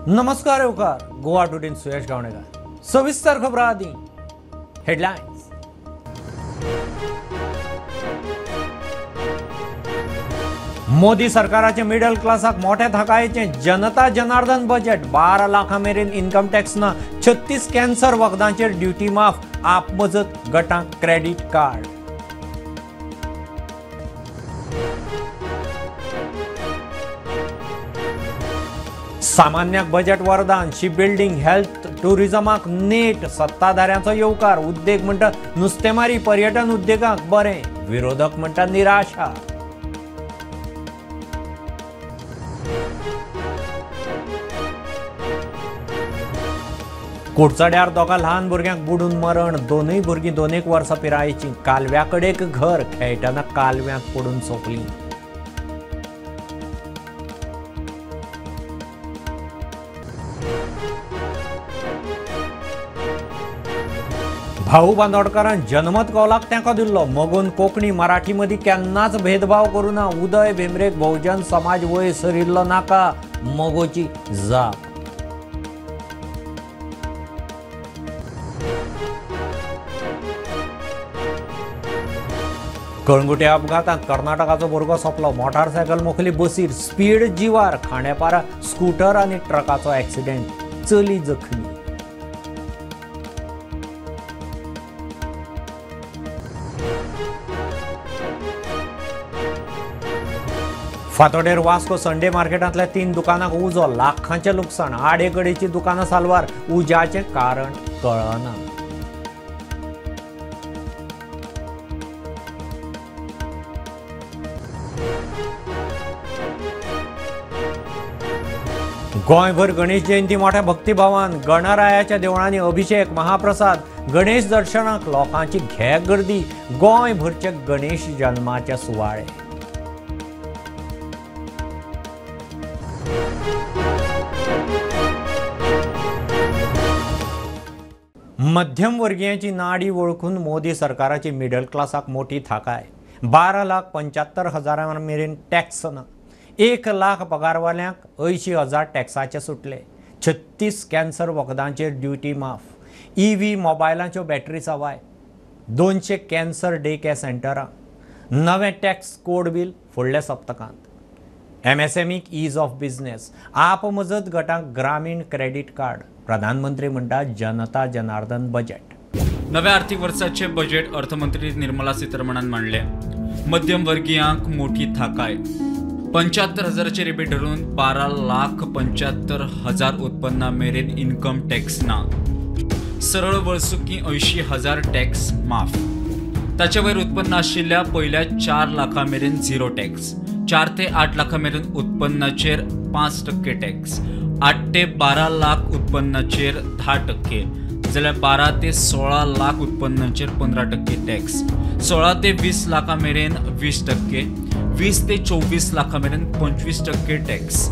नमस्कार येवकार गोवा टुडेन सुयश गावणेकर। सविस्तर खबरां आदी हेडलायन्स। मोदी सरकाराचे मिडल क्लासाक मोठ्या थाकायेचें जनता जनार्दन बजेट। 12 लाखां मेरेन इन्कम टॅक्स ना, 36 कॅन्सर वखदांचेर ड्युटी माफ, आपमजत गटांक क्रेडीट कार्ड। सामान्याक बजेट वरदान, शिपबिल्डिंग हेल्थ टुरिजमाक नेट, सत्ताधाऱ्यांचो येवकार। उद्देग म्हणटा नुस्तेमारी पर्यटन उद्देगाक बरें, विरोधक म्हणटा निराशा। कुडचड्यार दोगा ल्हान भुरग्यांक बुडून मरण, दोनूय भुरगीं 2 वर्सां पिरायेचीं। कालव्या कडेक घर, खेळटना कालव्यांत पडून सोंपलीं। भाऊ बांदोडकारान जनमत कौलाक तेंको दिल्लो, मगोन कोंकणी मराठी मदीं केन्नाच भेदभाव करुना। उदय भेंब्रेक बहुजन समाज वयर सरिल्लो नाका, मगोची जाप। कळंगुटे अपघातांत कर्नाटकाचो भुरगो सोंपलो, मोटारसायकल मोखली बसीर, स्पीड जिवार। खांडेपारा स्कूटर आनी ट्रकाचो एक्सिडेंट, चली जखमी। फातोडेर वास्को संडे मार्केटांतल्या 3 दुकानांक उजो, लाखांचें लुकसाण। आडेकडेचीं दुकानां साल्वार, उज्याचें कारण कळना। गोंयभर गणेश जयंती मोठ्या भक्तिभावान, गणरायाच्या देवळांनी अभिषेक, महाप्रसाद, गणेश दर्शनाक लोकांची घे गर्दी। गोंयभरचे गणेश जन्माचे सुवाळे। मध्यमवर्गीयांची नाडी वळखून मोदी सरकाराची मिडल क्लासाक मोठी थाकाय। 12,75,000 मेरेन टॅक्स ना, 1 लाख पगारवाल्यांक 80,000 टॅक्साचे सुटले, 36 कॅन्सर वखदांचेर ड्युटी माफ, ईव्ही मोबायलांच्यो बॅटरी सवाय, 200 कॅन्सर डे केअर सेंटरां, नवें टॅक्स कोड बील फुडल्या सप्तकांत, एमएसएमईक ईज ऑफ बिझनेस, आपमजत गटांक ग्रामीण क्रेडीट कार्ड। प्रधानमंत्री म्हणटा जनता जनार्दन बजेट। नव्या आर्थिक वर्षाचे बजेट अर्थमंत्री निर्मला सीतारमणान मांडले। मध्यमवर्गीयांक मोठी थाकाय, 75,000 रिबेट धरून 12,75,000 उत्पन्ना मेरेन इन्कम टॅक्स ना, सरळ वर्सुकी 80,000 टॅक्स माफ, ताचे वयर उत्पन्न आशिल्ल्या पयल्या 4 लाखां मेरेन झिरो टॅक्स, 4 ते 8 लाखां मेरेन उत्पन्नाचेर 5% टॅक्स, 8 ते 12 लाख उत्पन्नाचेर 10%, जाल्यार 12 ते 16 लाख उत्पन्नाचेर 15% टॅक्स, 16 ते 20 लाखां मेरेन 20%, 20 ते 24 लाखां मेरेन 25% टॅक्स,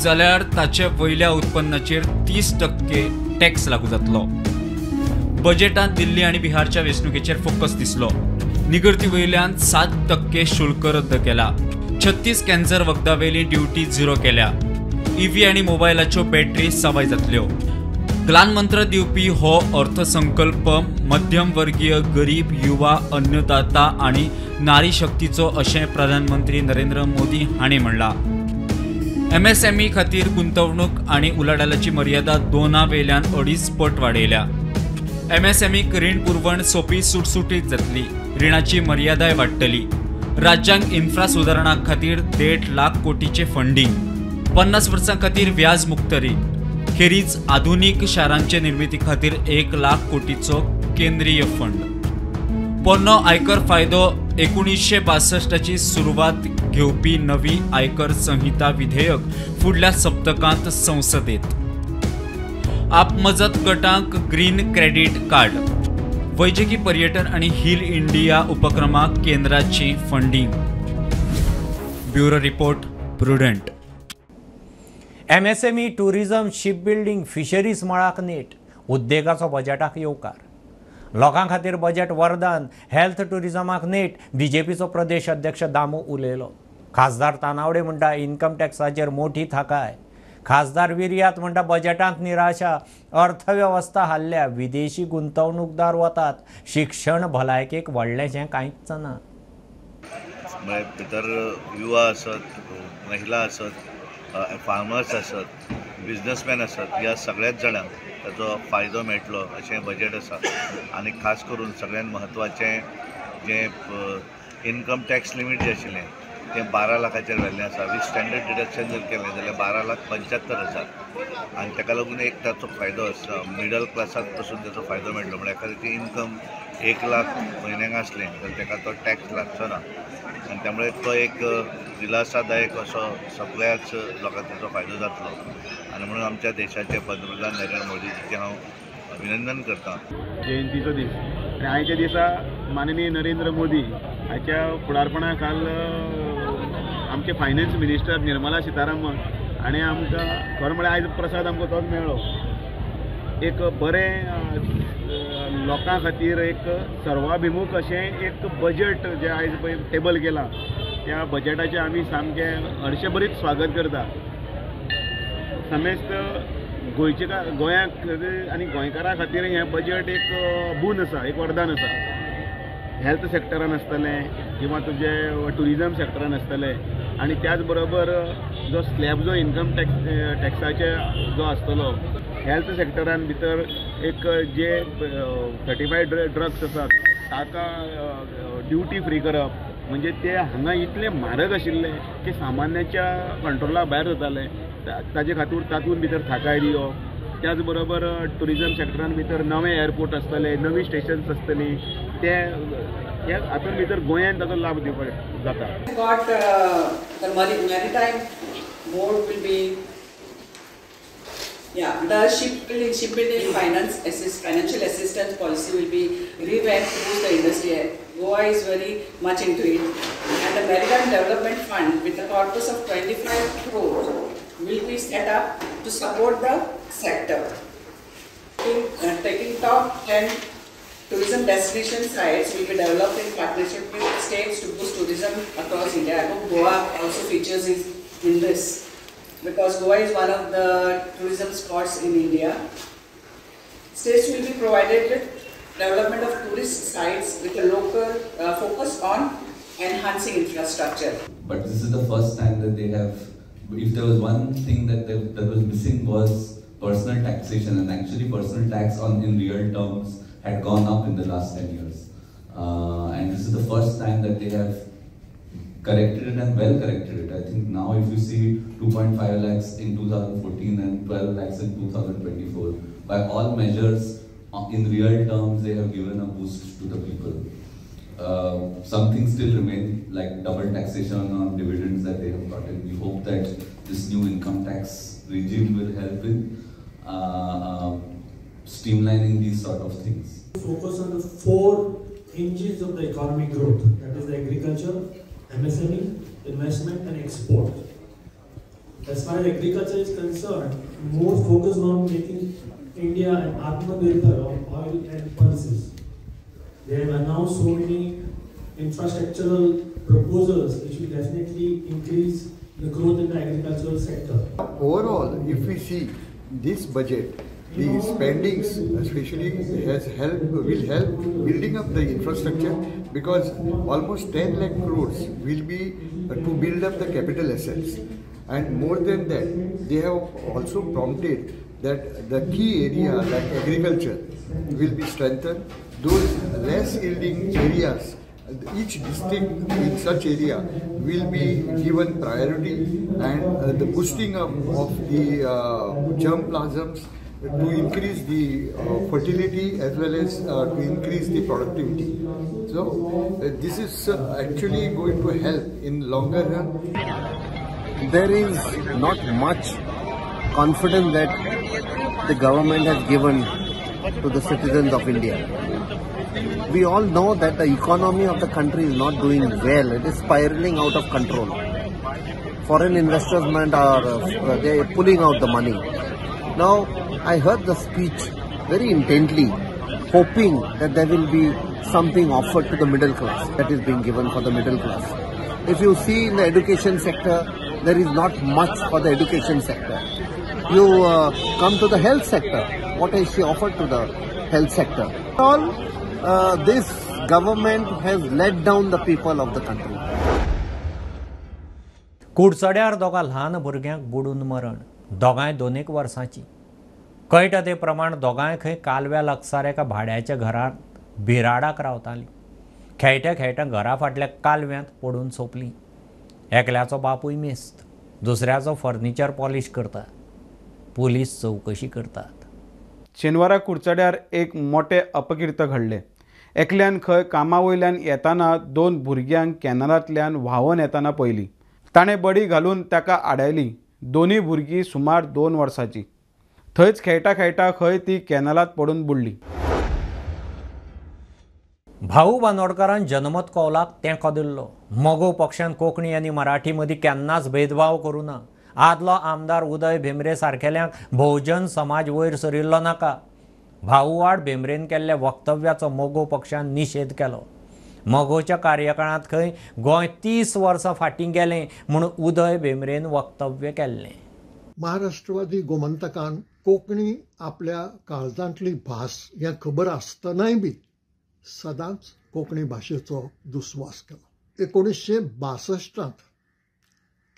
जाल्यार ताचे वयल्या उत्पन्नाचेर 30% टॅक्स लागू जातलो। बजेटांत दिल्ली आनी बिहारच्या वेंचणुकेचेर फोकस दिसलो। निगर्ती वयल्यान 7% शुल्क रद्द केला, 36 कॅन्सर वखदां वयली ड्युटी झिरो केल्या, ईव्ही आनी मोबायलाच्यो बॅटरी सवाय जातल्यो। ग्लानमंत्र दिवपी हो अर्थसंकल्प मध्यमवर्गीय, गरीब, युवा, अन्नदाता आनी नारी शक्तीचो अशें प्रधानमंत्री नरेंद्र मोदी हांणी म्हणलां। एमएसएमई खातीर गुंतवणूक आनी उलाढालाची मर्यादा 2 वयल्यान 2.5 पट वाडयल्या। एमएसएमईक रीण पुरवण सोपी सुटसुटीत जातली, रिणाची मर्यादाय वाडटली। राज्यांक इन्फ्रा सुदारणा खातीर 1.5 लाख कोटीचे फंडींग, 50 वर्सां खातीर व्याज मुक्त रीण, खेरीज आधुनीक शारांचे निर्मिती खातीर 1 लाख कोटीचो केंद्रीय फंड। पोन्नो आयकर फायदो 1962ची सुरवात घेवपी नवी आयकर संहिता विधेयक फुडल्या सप्तकांत संसदेत। आपमजत गटांक ग्रीन क्रेडीट कार्ड, वैजकी पर्यटन आनी हील इंडिया उपक्रमाक केंद्राची funding. Bureau report, Prudent. MSME, tourism, shipbuilding, fisheries मळाक नेट, उद्देगाचो बजेटाक येवकार। लोकां खातीर बजेट वरदान, हेल्थ टुरिजमाक नेट, बीजेपीचो प्रदेश अध्यक्ष दामू उलयलो। खासदार तानावडे म्हणटा इन्कम टॅक्साचेर मोठी थाकाय। खासदार विर्यात म्हणटा बजेटांत निराशा, अर्थवेवस्था हाल्ल्या, विदेशी गुंतवणूकदार वतात, शिक्षण भलायकेक व्हडलेंशें कांयच ना. म्हळ्यार भितर युवा आसत, महिला आसत, फार्मर्स आसत, बिजनसमॅन आसत, ह्या सगळ्याच जाणांक ताचो फायदो मेळटलो अशें बजेट आसा. आनी खास करून सगळ्यांत म्हत्वाचें जें इन्कम टॅक्स लिमीट जें आशिल्लें तें 12 लाखाचेर व्हेल्लें आसा. विथ स्टँडर्ड डिडक्शन जर केलें जाल्यार 12,75,000 आनी ताका लागून एक ताचो फायदो आसा, मिडल क्लासाक पसून ताचो फायदो मेळटलो. म्हळ्यार एखाद्याची इन्कम 1 लाख म्हयन्याक आसलें जाल्यार ताका तो टॅक्स लागचो ना आनी त्यामुळे तो एक दिलासादायक असो सगळ्याच लोकांक ताचो फायदो जातलो. आनी म्हणून आमच्या देशाचे पंतप्रधान नरेंद्र मोदीजीचें हांव अभिनंदन करता. जयंतीचो दीस आनी आयच्या दिसा माननीय नरेंद्र मोदी हाच्या फुडारपणा खाल आमचे फायनान्स मिनिस्टर निर्मला सीतारामन आनी आमकां खरें म्हळ्यार आयज प्रसाद आमकां तोच मेळ्ळो. एक बरें लोकां खातीर एक सर्वाभिमूख अशें एक बजेट जें आयज पळय टेबल केलां त्या बजेटाचें आमी सामकें हर्षभरीत स्वागत करता. समेस्त गोंयचे गोंयाक आनी गोंयकारां खातीर हें बजेट एक बून आसा, एक वरदान आसा. हेल्थ सेक्टरान आसतलें किंवा तुजें ट्युरिजम सेक्टरान आसतलें आनी त्याच बरोबर जो स्लॅब जो इन्कम टॅक्साचे जो आसतलो हेल्थ सेक्टरान भितर एक जे सर्टिफायड ड्रग्स आसात ताका ड्युटी फ्री करप, म्हणजे ते हांगा इतले म्हारग आशिल्ले की सामान्याच्या कंट्रोला भायर जाताले, ताजे खातीर तातूंत भितर थाकाय दिवप. त्याच बरोबर ट्युरिजम सेक्टरान भितर नवे एअरपोर्ट आसतले, नवी स्टेशन्स आसतली, ते हातूंत भितर गोंयान ताचो लाभ दिवपाक जाता. Got the maritime board will be, yeah, the shipbuilding finance assist, financial assistance policy will be revamped to boost the industry. Goa is very much into it, and the Maritime Development Fund with a corpus of 25 crores will be set up to support the sector. Taking top 10 tourism destination sites will be developed in partnership with states to boost tourism across India. I hope Goa also features in this, because Goa is one of the tourism spots in India. States will be provided with development of tourist sites with a local focus on enhancing infrastructure. But this is the first time that they have, if there was one thing that that was missing was personal taxation, and actually personal tax on in real terms had gone up in the last 10 years. And this is the first time that they have corrected it, and well corrected it. I think now if you see 2.5 lakhs in 2014 and 12 lakhs in 2024, by all measures, in real terms, they have given a boost to the people. Some things still remain, like double taxation on dividends that they have gotten. We hope that this new income tax regime will help in streamlining these sort of things. Focus on the 4 engines of the economic growth, that is the agriculture, MSME, investment and export. As far as agriculture is concerned, more focus on making India an Atmanirbhar on oil and pulses. They have announced so many infrastructural proposals which will definitely increase the growth in the agricultural sector. Overall, if we see this budget, the spendings especially has helped, will help building up the infrastructure, because almost 10 lakh crores will be to build up the capital assets. And more than that, they have also prompted that the key area like agriculture will be strengthened. Those less yielding areas, each district in such area will be given priority, and the boosting up of the germplasms to increase the fertility as well as to increase the productivity. So this is actually going to help in longer run. There is not much confidence that the government has given to the citizens of India. We all know that the economy of the country is not doing well. It is spiraling out of control. Foreign investors are they are pulling out the money. Now, I heard the speech very intently, hoping that there will be something offered to the middle class, that is being given for the middle class. If you see in the education sector, There is not much for the education sector. You come to the health sector. What has she offered to the health sector? All this government has let down the people of the country. कुडचड्यार दोगां ल्हान भुरग्यांक बुडून मरण, दोगांय 2 वर्सांची. कळटा ते प्रमाण दोगांय खंय कालव्या लागसार एका भाड्याच्या घरांत बिराडाक रावतालीं. खेळट्या खेळटा घरा फाटल्या कालव्यांत पडून सोंपलीं. एकल्याचो बापूय मेस्त, दुसऱ्याचो फर्निचर पॉलिश करता. पुलीस चवकशी करतात. शेनवारा कुडचड्यार एक मोठे अपकीर्त घडले. एकल्यान खंय कामा वयल्यान येताना 2 भुरग्यांक कॅनलांतल्यान व्हांवन येताना पळयली. ताणें बडी घालून ताका आडायली. दोनूय भुरगीं सुमार 2 वर्सांची. थंयच खेळटा खेळटा खंय ती कॅनलांत पडून बुडली. भाऊ बांदोडकारान जनमत कौलाक तेंको दिल्लो. मगो पक्षान कोंकणी आनी मराठी मदीं केन्नाच भेदभाव करूं ना. आदलो आमदार उदय भेंब्रे सारकेल्यांक भोवजन समाज वयर सरिल्लो नाका. भाऊ आड भेंब्रेन केल्ल्या वक्तव्याचो मगो पक्षान निशेध केलो. मगोच्या कार्यकाळांत खंय गोंय 30 वर्सां फाटीं गेलें म्हूण उदय भेंब्रेन वक्तव्य केल्लें. महाराष्ट्रवादी गोमंतकान कोंकणी आपल्या काळजांतली भास हें खबर आसतनाय बी सदांच कोंकणी भाशेचो दुस्वास केलो. 1962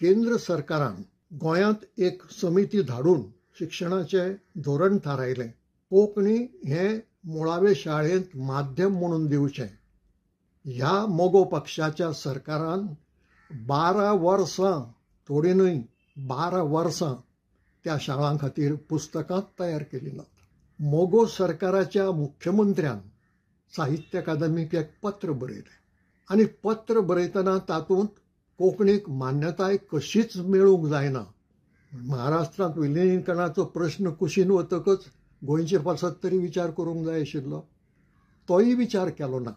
केंद्र सरकारान गोंयांत एक समिती धाडून शिक्षणाचें धोरण थारायलें. कोंकणी हें मुळावे शाळेंत माध्यम म्हणून दिवचें. ह्या मगो पक्षाच्या सरकारान 12 वर्सां, थोडी न्हय, 12 वर्सां त्या शाळां खातीर पुस्तकां तयार केली नात. मगो सरकाराच्या मुख्यमंत्र्यान साहित्य अकादमीक एक पत्र बरयलें आनी पत्र बरयतना तातूंत कोंकणीक मान्यताय कशीच मेळूंक जायना, महाराष्ट्रांत विलिनीकरणाचो प्रश्न कुशीन वतकच गोंयचे पासत तरी विचार करूंक जाय आशिल्लो, तोय विचार केलो ना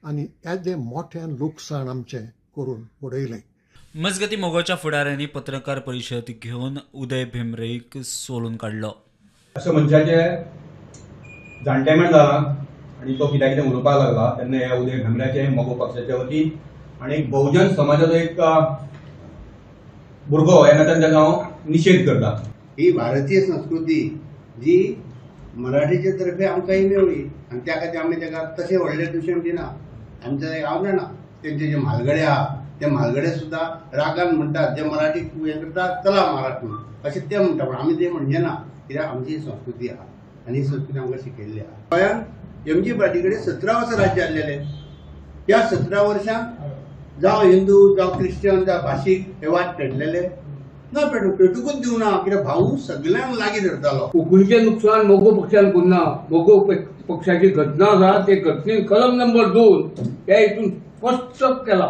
आनी येदें मोठें लुकसाण आमचें करून उडयलें. मजगती मगोच्या फुडाऱ्यांनी पत्रकार परिशद घेवन उदय भेंब्रेक सोलून काडलो. अशें मनशाचें जाणटेपण जालां आनी तो कित्याक कितें उलोवपाक लागला तेन्ना ह्या उदय भेंब्र्याचें मगो पक्षाच्या वतीन आनी एक बहुजन समाजाचो एक भुरगो ह्या नात्यान ताका हांव निशेध करता. ही भारतीय संस्कृती जी मराठीचे तर्फे आमकांय मेळ्ळी आनी त्या खातीर आमी ताका तशें व्हडलें दुशण दिना. आमचे हांव जाणा तेंचे जे म्हालगडे आहा ते म्हालगडे सुद्दां रागान म्हणटात, जे मराठी हें करतात चला महाराष्ट्र म्हणून अशें ते म्हणटा, पूण आमी ते म्हणचे ना, कित्याक आमची संस्कृती आहा आनी ही संस्कृती आमकां शिकयल्ली आहा. गोंयांत एमजी पार्टी कडेन 17 वर्सां राज्य आसलेलें. ह्या 17 वर्सांक जावं हिंदू जावं क्रिश्चन जावं भाशीक हे वाद पेटलेले ना, पेटूकूच दिवना, कित्याक भाऊ सगल्यांक लागीं धरतालो. कोंकणीचें नुकसान मगो पक्षान करूना. मगो पक्षाची घटना आसा ते घटनेन कलम नंबर 2 ह्या हितून स्पश्ट केला,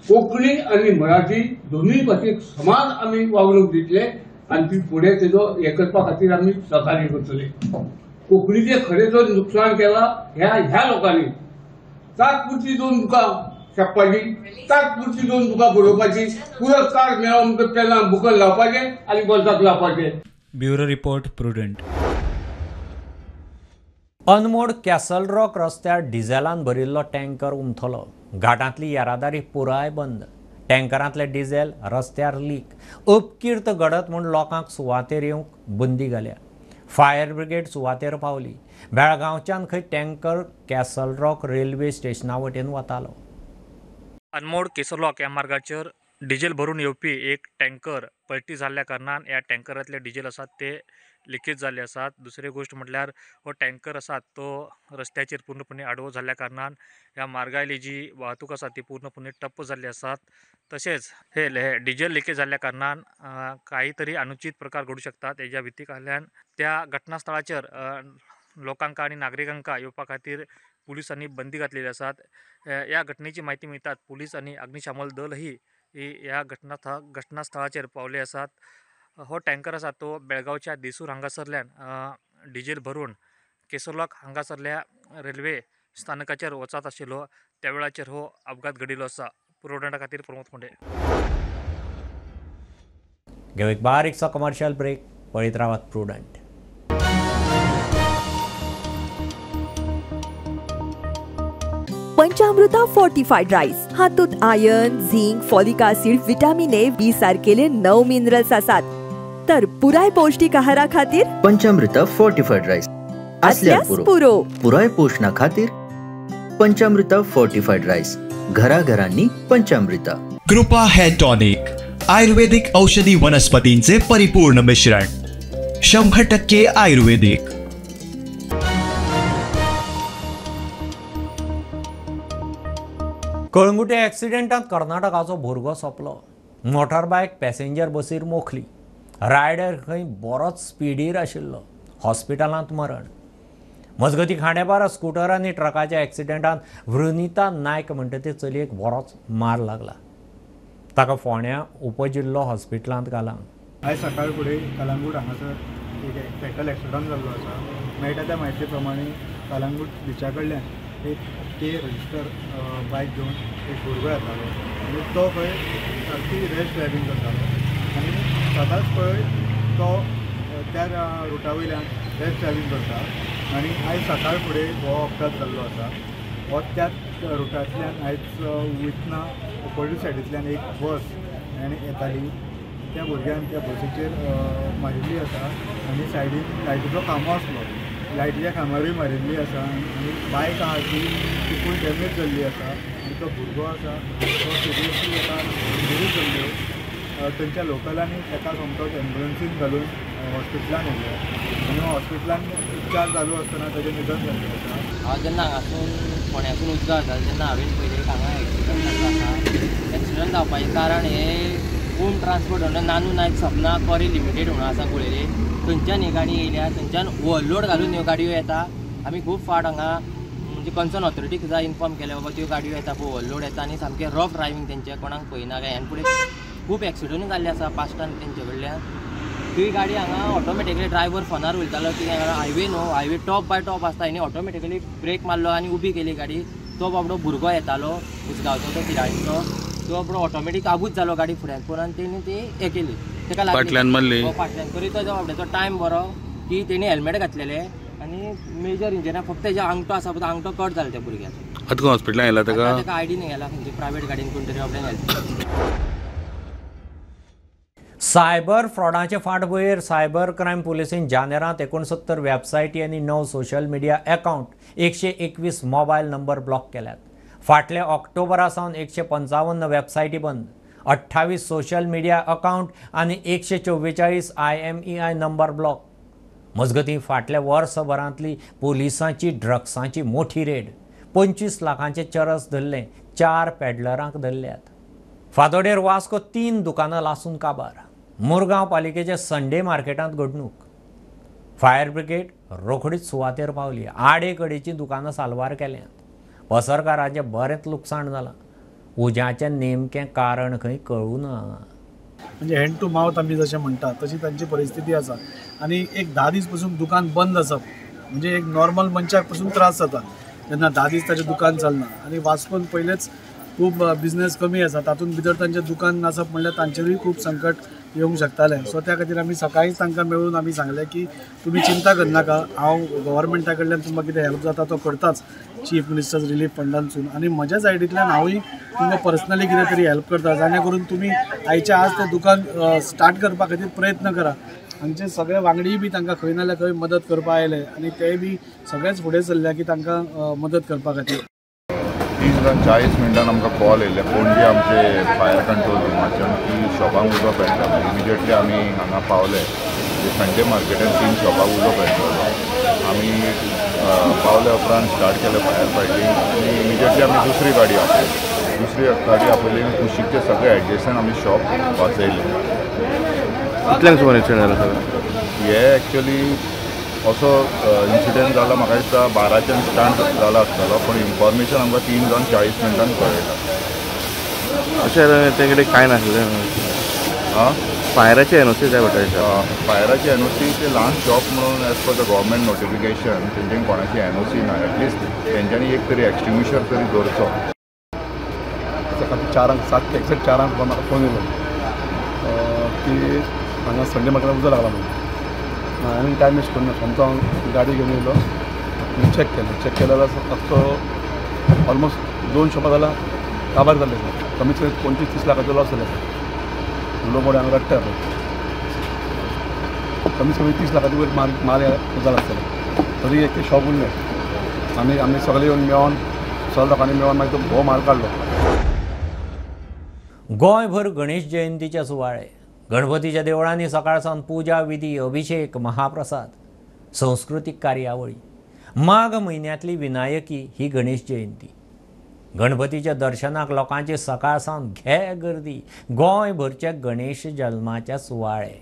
कोंकणी आनी मराठी दोनूय भाशेक समान आमी वागणूक दितले आनी ती फुडें तेजो हें करपा खातीर आमी सहकार्य करतले. कोंकणीचें खरें जर नुकसान केलां ह्या ह्या लोकांनी, तात्पुरती 2 बुकां छापपाची, तात्पुरती 2 बुकां बरोवपाची, पुरस्कार मेळ्ळो म्हणटकच पेनां बुकां लावपाचें आनी बोल्साक लावपाचें. Bureau report, Prudent. Anmod Castle Rock रस्त्यार डिझेलान भरिल्लो टँकर उमथलो. घाटांतली येरादारी पुराय बंद. टँकरांतलें डिझेल रस्त्यार लीक. अपकीर्त घडत म्हूण लोकांक सुवातेर येवंक बंदी घाल्या. फायर ब्रिगेड सुवातेर पावली. बेळगांवच्यान खंय टँकर कॅसल रॉक रेल्वे स्टेशना वटेन वतालो. अनमोड केसल रॉक ह्या मार्गाचेर डिझेल भरून येवपी एक टँकर पलटी जाल्ल्या कारणान ह्या टँकरांतले डिझेल आसात ते लिकेज जाल्ले आसात. दुसरी गोश्ट म्हटल्यार हो टँकर आसा तो रस्त्याचेर पूर्णपणे आडवो जाल्ल्या कारणान ह्या मार्गावयली जी वाहतूक आसा ती पूर्णपणे ठप्प जाल्ली आसात. तशेंच हे डिझेल लिकेज जाल्ल्या कारणान काही तरी अनुचित प्रकार घडू शकतात हेज्या भिती कारल्यान त्या घटनास्थळाचेर लोकांक आनी नागरिकांक येवपा खातीर पुलिसांनी बंदी घातलेली आसात. ह्या घटनेची म्हायती मेळटात पुलीस आनी अग्निशामक दलही ह्या घटनास्थळाचेर पावले आसात. हो टँकर आसा तो बेळगांवच्या देसूर हांगासरल्यान डिझेल भरून केसरलॉक हांगासरल्या रेल्वे स्थानकाचेर वचत आशिल्लो त्या वेळाचेर हो अपघात घडिल्लो आसा. पुरवठा खातीर प्रमोद फोंडे. घेऊ एक बारीकसो कमर्शियल ब्रेक. पळयत रावात प्रुडंट. पंचामृता फोर्टिफाईड राईस हातूंत iron, zinc, folic acid, vitamin A, B सारकेले 9 मिनरल्स आसात। तर पुराय पौष्टिक आहारा खातीर पंचामृता फोर्टिफाईड राईस असल्यास पुरो। पुराय पोषणा खातीर पंचामृता फोर्टिफाईड राईस, घराघरांनी पंचामृता। कृपा हेअर टॉनिक, आयुर्वेदिक औषधी वनस्पतींचे परिपूर्ण मिश्रण, 100% आयुर्वेदिक। कळंगुटे ॲक्सिडेंटात कर्नाटकाचो भुरगो सोंपलो। मोटरबायक पॅसेंजर बसीर मोखली। रायडर खंय बरोच स्पिडीर आशिल्लो। हॉस्पिटलांत मरण। मजगती खांडेपारा स्कूटर आनी ट्रकाच्या ॲक्सिडेंटात वृनिता नायक म्हणटा ते चलयेक बरोच मार लागला। ताका फोंड्या उपजिल्लो हॉस्पिटलांत घाला। आयज सकाळ फुडें कलंगूट हांगासर एक फेटल एक्सिडंट जाल्लो आसा। मेळटा त्या म्हायती प्रमाणे कलंगूट बिचा कडल्यान एक के रजिस्टर बायक घेवन एक भुरगो येतालो आनी तो खंय सारकी रॅश ड्रायव्हींग करतालो आनी सदांच पळय तो त्या रुटा वयल्यान रॅश ड्रायव्हींग करता आनी आयज सकाळ फुडें हो अपघात जाल्लो आसा। हो त्याच रुटांतल्यान आयज वयतना ऑपोजीट सायडींतल्यान एक बस आनी येताली, त्या भुरग्यान त्या बसीचेर मारिल्ली आसा आनी सायडीन लायटीचो खांबो आसलो, लायटीच्या खांब्यारूय मारिल्ली आसा आनी बायक आहा ती फूल डॅमेज जाल्ली आसा आनी तो भुरगो आसा तो सिरियसली ताका इंजरी जाल्ल्यो। थंयच्या लोकलांनी ताका सोमतोच एम्बुलन्सीन घालून हॉस्पिटलान व्हेलो आनी हॉस्पिटलान उपचार चालू आसतना ताजें निधन जाल्लें आसा। हांव जेन्ना हांगासून फोंड्यासून उजगांव वतालें तेन्ना हांवें पयलें हांगा एक्सिडंट जाल्लो आसा। एक्सिडंट जावपाचें कारण हें ओम ट्रान्सपोर्ट म्हणून नानू नायक सपना कॉरी लिमिटेड म्हणून आसा कुळेली, थंयच्यान ही गाडी येयल्या, थंयच्यान ओवरलोड घालून ह्यो गाडयो येता। आमी खूब फावट हांगा म्हणजे कन्सर्न ऑथॉरिटीक सुद्दां इन्फॉर्म केलें बाबा त्यो गाडयो येता पळय ओवरलोड येता आनी सामकें रफ ड्रायव्हींग तेंचें, कोणाक पळयना काय। ह्यान फुडें खूब एक्सिडंटूय जाल्ले आसा पास्टान तेंचे कडल्यान। ती गाडी हांगा ऑटोमॅटिकली ड्रायव्हर फोनार उलयतालो की हायवे न्हू, हायवे टॉप बाय टॉप आसता, आनी ऑटोमॅटिकली ब्रेक मारलो आनी उबी केली गाडी। तो बाबडो भुरगो येतालो उसगांवचो, तो तिराळीचो, तो बाबडो ऑटोमॅटीक आबूज जालो गाडी फुड्यान पळोवन आनी तेणी ती हें केली, तेका लागली फाटल्यान मारली। फाटल्यान तरी तो बाबड्याचो टायम बरो की तेणी हेल्मेट घातलेलें आनी मेजर इंजरी फक्त तेज्या आंगठो आसा पळय, आंगठो कट जालो त्या भुरग्याचो। आतां हॉस्पिटलान येयला तेका? तेका आयडी न्ही गेला, खंयच्या प्रायवेट गाडयेन कोण तरी बाबड्यान हेल्प। सायबर फ्रॉडाचे फाटभुंयेर सायबर क्रायम पुलिसेन जानेरांत 69 वेबसायटी आनी 9 social media account, 121 mobile number block केल्यात। फाटल्या ऑक्टोबरा सावन 155 वेबसायटी बंद, 28 सोशल मिडिया अकाउंट आनी 144 IMEI number block. मजगतीं फाटल्या वर्सभरांतली पुलिसांची ड्रग्सांची मोठी रेड, 25 लाखांचे चरस धरलें, 4 पेडलरांक धरल्यात। फातोडेर वास्को 3 दुकानां लासून काबार। मुरगांव पालिकेच्या संडे मार्केटांत घडणूक। फायर ब्रिगेड रोखडीच सुवातेर पावली। आडेकडेचीं दुकानां साल्वार केल्यांत। पसरकाराचें बरेंच लुकसाण जालां। उज्याचें नेमकें कारण खंय कळूं ना। म्हणजे हँड टू मावथ आमी जशें म्हणटा तशी तांची परिस्थिती आसा आनी एक 10 दीस पसून दुकान बंद आसप म्हणजे एक नॉर्मल मनशाक पसून त्रास जाता जेन्ना 10 दीस ताचें दुकान चलना। आनी वास्कोन पयलेच खूब बिजनेस कमी आसा, तातूंत भितर तांचें दुकान नासप म्हणल्यार तांचेरूय खूब संकट येवंक शकतालें। सो त्या खातीर आमी सकाळींच तांकां मेळून आमी सांगलें की तुमी चिंता करनाका, हांव गव्हर्मेंटा कडल्यान तुमकां कितें हेल्प जाता तो करताच, चीफ मिनिस्टर्स रिलीफ फंडांतसून, आनी म्हज्या सायडींतल्यान हांवूय तुमकां पर्सनली कितें तरी हेल्प करता, जाणे करून तुमी आयच्या आज तें दुकान स्टार्ट करपा खातीर प्रयत्न करा। आमचे सगळे वांगडीय बी तांकां खंय ना जाल्यार खंय मदत करपा आयले आनी तेय बी सगळेच फुडें सरल्या की तांकां मदत करपा खातीर। 3:40 आमकां कॉल येयल्ले पणजे आमचे फायर कंट्रोल रुमाच्यान की शॉपांक उजो पेटला। इमिजिएटली आमी हांगा पावले, संडे मार्केटान 3 शॉपांक उजो पेटलो। आमी पावले उपरांत स्टार्ट केलें फायर फायटींग आनी इमिजिएटली आमी दुसरी गाडी आपयली। दुसरी गाडी आपयली आनी कुशीकचे सगळे एडजसंट आमी शॉप वाचयलें। कितल्यांक सुमार इन्सिडंट जाला सगळें? हे एक्चुअली असो इन्सिडंट जाला म्हाका दिसता 12च्यान स्टार्ट जाला आसतलो, पूण इन्फॉर्मेशन आमकां 3:40 कळयलां। अशें ते कडेन कांय नासलें? आं, फायराची एनओसी जाय पडटा? फायराची एनओसी ते ल्हान शॉप म्हणून as per the government notification तेंच्यांनी कोणाची एनओसी ना, एटलिस्ट तेंच्यांनी एक तरी एक्सटिंग्विशर तरी दवरचो। सकाळी 4 एक्झॅक्ट 4 म्हाका फोन येयलो की हांगा संडे मार्केटाक उजो लागला म्हणून। हांवें टायम वेस्ट करूं ना, सोमतो हांव गाडी घेवन येयलो आनी चॅक केलें। चॅक केलें जाल्यार आख्खो ऑलमोस्ट 2 शॉपां जाल्यार काबार जाल्ले आसा. कमीत कमी 25-30 लाखाचो लॉस जाल्लो आसा. लोक मोडे हांगा रडटा पळय. कमीत कमी 30 लाखाचे वयर माल जाला आसतलो. तरी एक शॉप उरलें. आमी आमी सगळे येवन मेळोन सगळ्या लोकांनी मेळोन मागीर तो भोव माल काडलो. गोंयभर गणेश जयंतीचे सुवाळे. गणपतीच्या देवळांनी सकाळ सावन पुजा विधी, अभिषेक, महाप्रसाद, संस्कृतीक कार्यावळी. माघ म्हयन्यांतली विनायकी ही गणेश जयंती. गणपतीच्या दर्शनाक लोकांची सकाळ सावन घे गर्दी. गोंयभरचे गणेश जल्माचे सुवाळे.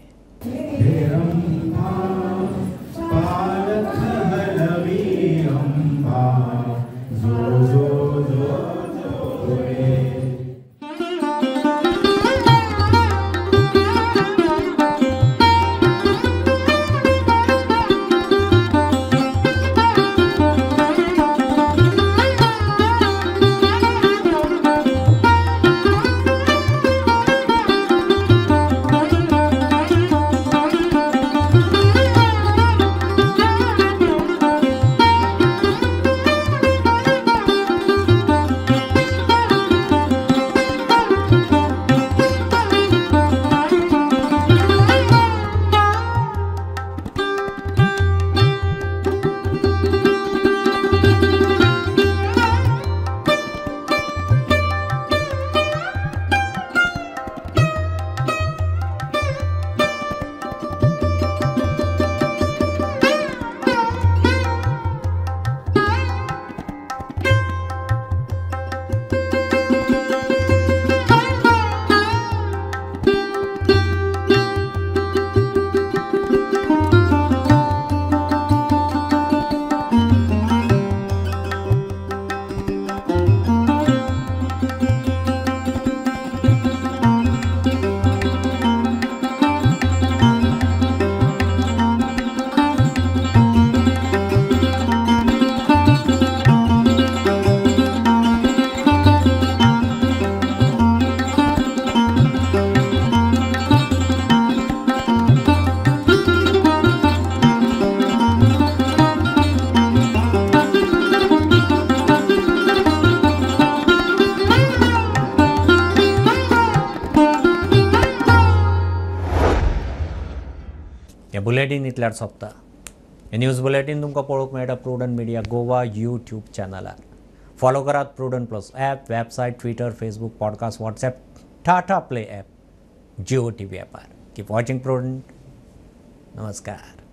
बुलेटीन इतल्यार सोंपता. हे न्यूज बुलेटीन तुमकां पळोवंक मेळटा प्रुडंट मिडिया गोवा यूट्यूब चॅनलार. फॉलो करात Prudent plus app, website, Twitter, Facebook, podcast, WhatsApp, Tata play app, Jio TV ॲपार. Keep watching prudent. नमस्कार.